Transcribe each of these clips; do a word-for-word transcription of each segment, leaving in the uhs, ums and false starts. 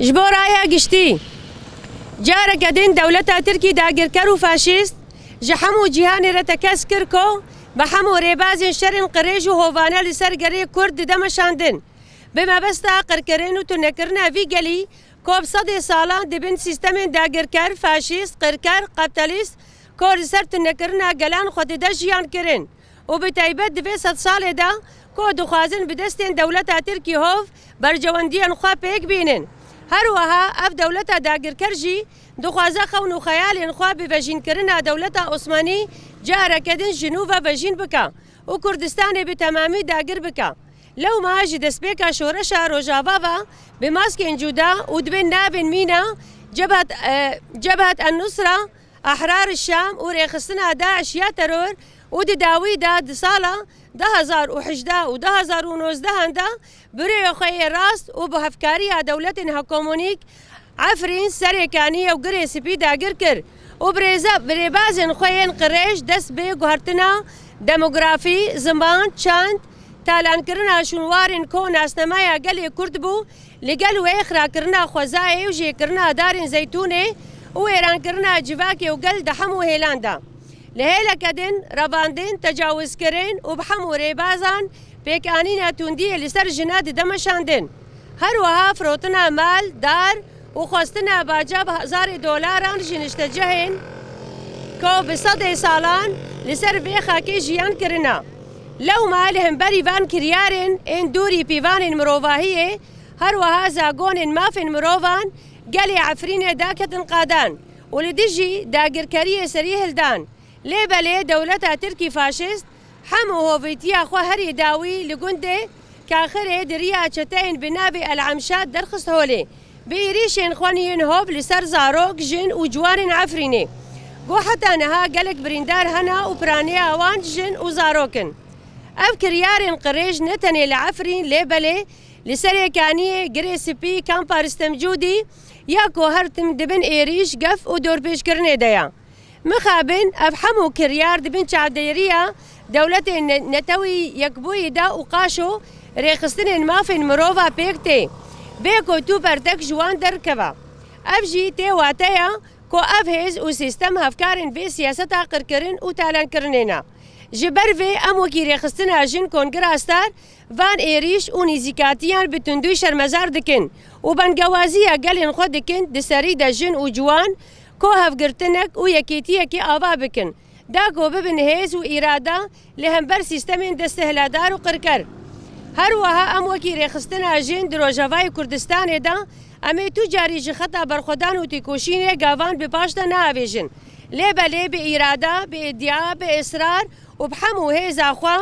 Ji bo raya giştî, careke din dewleta Tirkî dagirker û faşîst ji hemû cîhanê re tekez kir ku bi hemû rêbazên şerên qirêj û hovane li ser gelê Kurd dide meşandin. Bi mebesta qirkirin û tunekirina vî gelî ku bi sedê salan di bin sîstemên dagirker, faşîst, qirker, kapitalîst ku li ser tunekirina gelan xwe dide jiyan kirin û bi taybet di vê sedsalê de ku dixwazin bi destên dewleta Tirkî hov berjewendiyên xwe pêk bînin. Her wiha ev dewleta dagirker jî dixwaze xewn û xeyalên xwe bi vejînkirina dewleta Osmanî careke din ji nû ve vejîn bike û Kurdistanê bi temamî dagir bike. Lewma ji destpêka şoreşa Rojava ve bi maskên cuda û di bin navên mîna Cebhat, e, Cebhat en-Nusra, Ehrar Şam û rêxistina DAIŞ ya teror û di dawî de di sala du hezar û hejdeh û du hezar û nozdehan de bi rêya xwe yê rast û bi hevkariya dewletên hegemonîk Efrîn, Serê Kaniyê û Girê Spî dagir kir û bi rêze-, bi rêbazên xwe yên qirêj dest bi guhertina demografî, ziman, çand, talankirina şûnwarên ku nasnameya gelê Kurd bû, li gel wê xirakirina xwezayê û jêkirina darên zeytûnê û wêrankirina civakê û gel di hemû hêlan de. Li hêleke din revandin, tecawizkirin û bi hemû rêbazan pêkanîna tundiyê li ser jina dide meşandin. Her wiha firotina mal, dar û xwestina baca bi hezarê dolaran ji niştecihên ku bi sedê salan li ser vê xakê jiyan kirine. Lewma li hemberî van kiryarên ên dûrî pîvanên mirovahiyê, her wiha zagonên mafên mirovan gelê Efrînê daketin qadan û li dijî dagirkeriyê serî hildan. Lê belê dewleta Tirkî faşîst hemû hovîtiya xwe herî dawî li gundê Kaxirê di riya çeteyên bi navê El Emşa derxist holê. Bi êrîşên xwe yên hov li ser zarok, jin û ciwanên Efrînê. Ku heta niha gelek birîndar hene û piraniya wan jin û zarok in. Ev kiryarên qirêj ne tenê li Efrîn lê belê li Serê Kaniyê, Girê Spî, Kampa Ristem Cûdî ya ku her tim di bin êrîş, gef û dorpêçkirinê de ye. Mixabin ev hemû kiryar di bin çavdêriya dewletên ne-, Netewî Yekbûyî de û qaşo rêxistinên mafên mirova pêk tê. Bê ku tu bertek ji wan derkeve. Ev jî tê wateya ku ev hêz û sîstem hevkarên vê siyaseta qirkirin û talankirinê ne. Ji ber vê em wekî rêxistina jin Kongira Star van êrîş û nîzîkatiyan bi tundî şermezar dikin û bengewaziya gelên xwe dikin di serî de jin û ciwan ku hevgirtinek û yekîtiyekê ava bikin, da ku bibin hêz û îrada li hember sîstemên destihladar û qirker. Her wiha em wekî rêxistina jin di Rojavayê Kurdistanê de em ê tu carî ji xeta berxwedan û têkoşînê gavan bi paş de naavêjin. Lê belê bi îrada, bi îdia, bi israr û bi hemû hêza xwe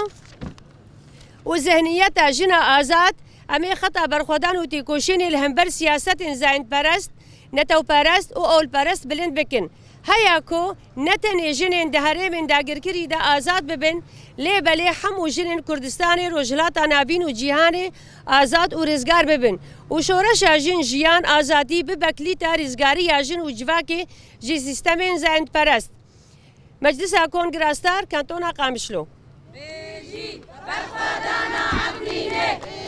û zihniyeta jina azad, em ê xeta berxwedan û têkoşînê li hember siyasetên zayendperest, netewperest û ewlperest bilind bikin. Heya ku ne tenê jinên di herêmên dagirkirî de azad bibin, lê belê hemû jinên Kurdistanê, Rojhilata Navîn û cîhanê azad û rizgar bibin û şoreşa jin, jiyan, azadî bibe kilîta rizgariya jin û civakê ji sîstemên zayendperest. Meclisa Kongira Star, Kantona Qamişlo. Bêjî, berxwedana Efrînê!